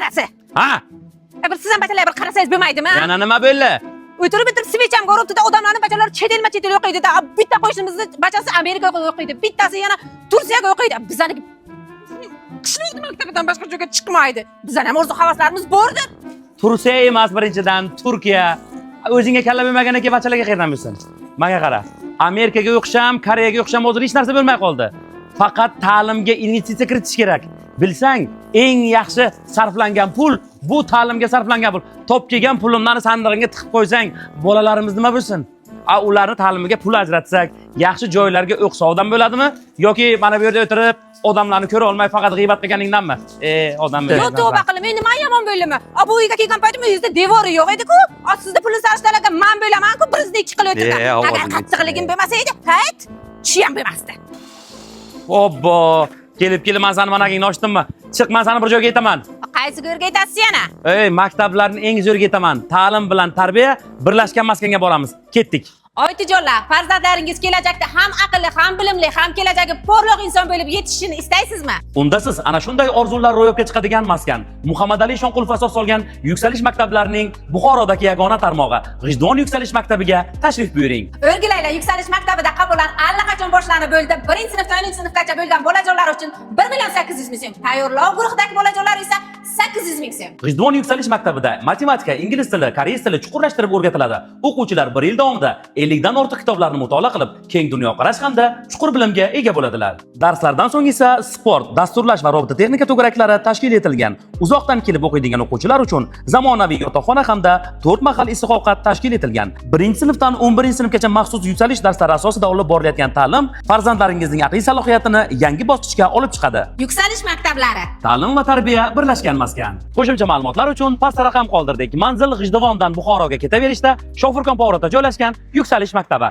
Masxarasi. Ha. Bir siz ham bachalar bir qarasangiz bo'lmaydimi? Yana nima bo'ldi? O'tirib o'tirib свеча mga uribdi-da, odamlarni bachalari chet elma chet el o'qiydi-da. Bitta qo'shnimizni bachasi Amerikaga o'qiydi, bittasi yana Turkiyaga o'qiydi. Bizaniki qishloqni maktabidan boshqa joyga chiqmaydi. Bizani ham orzu havaslarimiz bordir. Turkiya emas, birinchidan Turkiya. O'zingga kalla bermagan ekan, bachalarga qayerdan bilsin? Menga qara. Amerikaga o'qish ham, Koreyaga o'qish ham hozir hech narsa bo'lmay qoldi. Faqat ta'limga investitsiya kiritish kerak. Bilsang, eng yaxshi sarflangan pul bu ta'limga sarflangan pul. Top kelgan pulimlarni sandig'ingga tiqib qo'ysang, bolalarimiz nima bo'lsin? A ularni ta'limiga pul ajratsak, yaxshi joylarga o'qisa odam bo'ladimi? Yoki mana bu yerda o'tirib odamlarni ko'ra olmay faqat g'iybat qilganingdanmi? E, odam Yo, tavba qilib, men nima yomon bo'ldimi? A bu uyga kelgan paytim uyingizda devori yo'q edi-ku. A sizni pulni sarflagan man bo'laman-ku, bizni ikki qilib o'tirgan. E, ovozing Agar qattiqligim bo'lmasa edi, hayt, ham bo'lmasdi. Obbo, kelib kelib man sani managingni ochdimmi? Chiq, man sani bir joyga yetaman. Qaysi go'rga aytasiz yana? Ey, maktablarning eng zo'riga yetaman. Ta'lim bilan tarbiya birlashgan maskanga boramiz. Ketdik. Oytijonlar, farzandlaringiz kelajakda ham aqlli, ham bilimli, ham kelajagi porloq inson bo'lib yetishishini istaysizmi? Unda siz ana shunday orzular ro'yobga chiqadigan maskan, Muhammad Ali Eshonqulov asos solgan Yuksalish maktablarining Buxorodagi yagona tarmog'i G'ijduvon Yuksalish maktabiga tashrif buyuring. O'rgilaylar, Yuksalish maktabida qabullar allaqachon boshlanib bo'ldi. 1-sinfdan 10-sinfgacha bo'lgan bolajonlar uchun 1 million 800 ming so'm, tayyorlov guruhidagi bolajonlar esa 800 ming so'm. G'ijduvon Yuksalish maktabida matematika, ingliz tili, koreys tili chuqurlashtirib o'rgatiladi. O'quvchilar bir yil davomida 50 dan ortiq kitoblarni mutolaa qilib, keng dunyoqarash hamda chuqur bilimga ega bo'ladilar. Darslardan so'ng esa sport, dasturlash va robototexnika to'garaklari tashkil etilgan. Uzoqdan kelib o'qiydigan o'quvchilar uchun zamonaviy yotoqxona hamda 4 mahal issiq ovqat tashkil etilgan. 1-sinfdan 11-sinfgacha maxsus yuksalish darslari asosida olib borilayotgan ta'lim farzandlaringizning aqliy salohiyatini yangi bosqichga olib chiqadi. Yuksalish maktablari. Ta'lim va tarbiya birlashgan maskan. Qo'shimcha ma'lumotlar uchun pastda raqam qoldirdik. Manzil: G'ijduvondan Buxoroga ketaverishda, Shofirkon povorotda joylashgan Yuksalish maktabi.